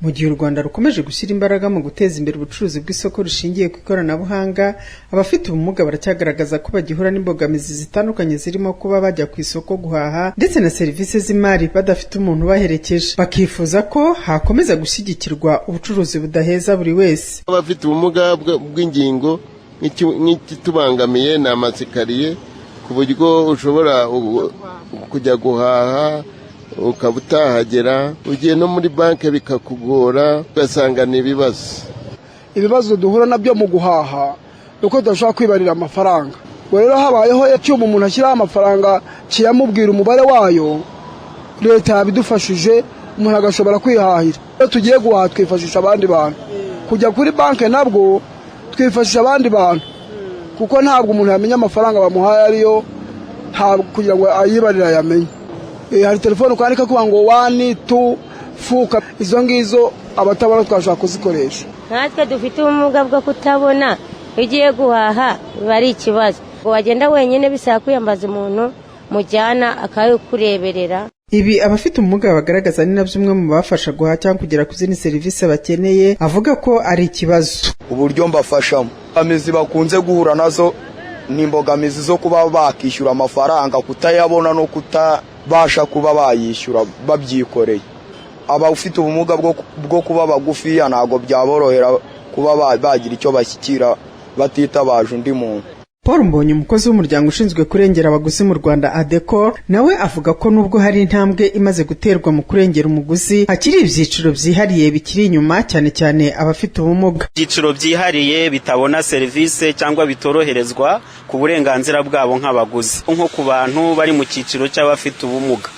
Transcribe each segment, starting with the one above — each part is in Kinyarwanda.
Mu gihe u Rwanda rukomeje gushyira imbaraga mu guteza imbere ubucuruzi bw'isoko rishingiye ku ikoranabuhanga, abafite ubumuga baracyagaragaza ko bagihura n'imbogamizi zitandukanye, zirimo kuba bajya ku isoko guhaha ndetse na serivisi z'imari badafite umuntu ubaherekeje, bakifuza ko hakomeza gushyigikirwa ubucuruzi budaheza buri wese. Abafite ubumuga bw'ingingo, nk'ikitubangamiye ni amasikariye, ku buryo ushobora kujya guhaha ukaba utahagera, ugiye no muri banki bikakugora, ugasanga ni ibibazo. Ibibazo duhura nabyo mu guhaha ni uko tudashobora kwibarira amafaranga. Ubwo rero habayeho icyuma umuntu ashyiraho amafaranga kiyamubwira umubare wayo, leta yabidufashije, umuntu agashobora kwihahira. Iyo tugiye guhaha twifashisha abandi bantu, kujya kuri banki nabwo twifashisha abandi bantu, kuko ntabwo umuntu yamenya amafaranga bamuhaye ariyo, ntabwo kugira ngo ayibarire ayamenye. Hari telefone ukandika kuvuga ngo one, two, four, izo ngizo abatabona twashobora kuzikoresha. Natwe dufite ubumuga bwo kutabona, iyo ugiye guhaha biba ari ikibazo ngo wagenda wenyine, bisaba kwiyambaza umuntu mujyana akabikureberera. Ibi abafite ubumuga bagaragaza ni nabyo umwe mu bafasha guhaha cyangwa kugera ku zindi serivisi bakeneye avuga ko ari ikibazo. Uburyo mbafashamo, imbogamizi bakunze guhura nazo ni imbogamizi zo kuba bakishyura amafaranga, kutayabona no kutabasha kuba bayishyura babyikoreye. Abafite ubumuga bwo kuba bagufiya ntabwo byaborohera kuba bagira icyo bashyikira batitabaje undi muntu. Paul Mbonyi, umukozi w'umuryango ushinzwe kurengera abaguzi mu Rwanda, ADECOR, nawe avuga ko nubwo hari intambwe imaze guterwa mu kurengera umuguzi, hakiri ibyiciro byihariye bikiri inyuma, cyane cyane abafite ubumuga. Ibyiciro byihariye bitabona serivisi cyangwa bitoroherezwa ku burenganzira bwabo nk'abaguzi, nko ku bantu bari mu cyiciro cy'abafite ubumuga,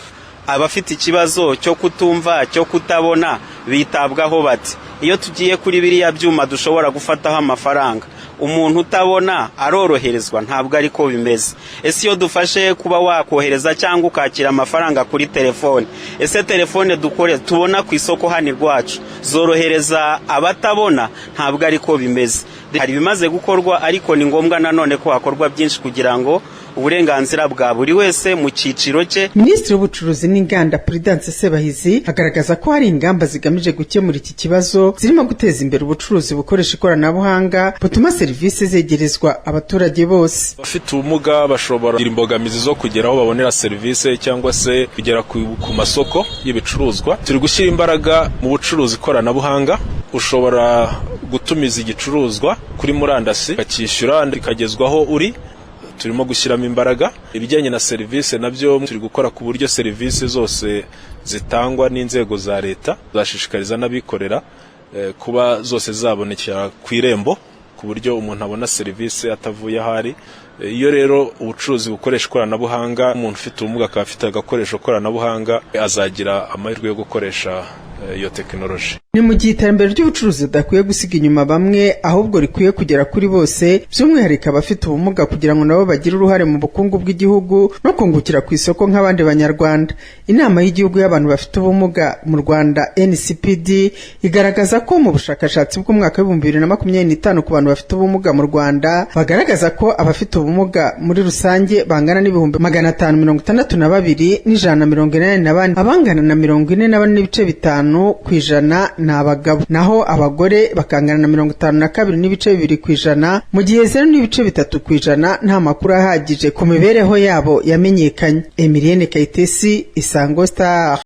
abafite ikibazo cyo kutumva, cyo kutabona, bitabwaho bati? Iyo tugiye kuri biriya byuma dushobora gufataho amafaranga, umuntu utabona aroroherezwa? Ntabwo ariko bimeze. Ese iyo dufashe kuba wakohereza cyangwa ukakira amafaranga kuri telefone, ese telefone dukore tubona ku isoko hano iwacu zorohereza abatabona? Ntabwo ariko bimeze. Hari ibimaze gukorwa, ariko ni ngombwa nanone ko hakorwa byinshi kugira ngo uburenganzira bwa buri wese mu cyiciro cye. Minisitiri w'Ubucuruzi n'Inganda, Prudence Sebahizi, agaragaza ko hari ingamba zigamije gukemura iki kibazo, zirimo guteza imbere ubucuruzi bukoresha ikoranabuhanga butuma serivisi zegerezwa abaturage bose. Abafite ubumuga bashobora kugira imbogamizi zo kugera aho babonera serivisi cyangwa se kugera ku masoko y'ibicuruzwa. Turi gushyira imbaraga mu bucuruzi ikoranabuhanga. Ushobora gutumiza igicuruzwa kuri murandasi, ukacyishyura, kikagezwaho uri. Turimo gushyiramo imbaraga. Ibijyanye na serivisi nabyo turi gukora ku buryo serivisi zose zitangwa n'inzego za leta, zashishikariza n'abikorera kuba zose zabonekera ku Irembo, ku buryo umuntu abona serivisi atavuye aho ari. Iyo rero ubucuruzi bukoresha ikoranabuhanga, umuntu ufite ubumuga akaba afite agakoresho koranabuhanga, azagira amahirwe yo gukoresha iyo tekinoloji. Ni mu gihe iterambere ry'ubucuruzi ridakwiye gusiga inyuma bamwe, ahubwo rikwiye kugera kuri bose, by'umwihariko abafite ubumuga, kugira ngo nabo bagire uruhare mu bukungu bw'igihugu no kungukira ku isoko nk'abandi Banyarwanda. Inama y'Igihugu y'Abantu Bafite Ubumuga mu Rwanda, NCPD, igaragaza ko mu bushakashatsi bw'umwaka w'2025 ku bantu bafite ubumuga mu Rwanda, bagaragaza ko abafite ubumuga muri rusange bangana n'562,184. Abangana na 44.5% ni abagabo, naho abagore bakangana na 52.2%, mu gihe 0.3% nta makuru ahagije ku mibereho yabo yamenyekanye. Emilienne Kayitesi, Isango Star.